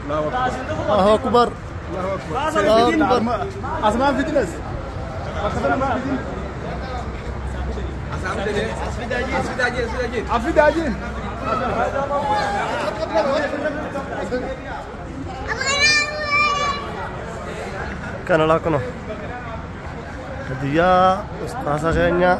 الله أكبر. الله أكبر. أسمان فتنس. كان لكم هدية أستاذ غنيا.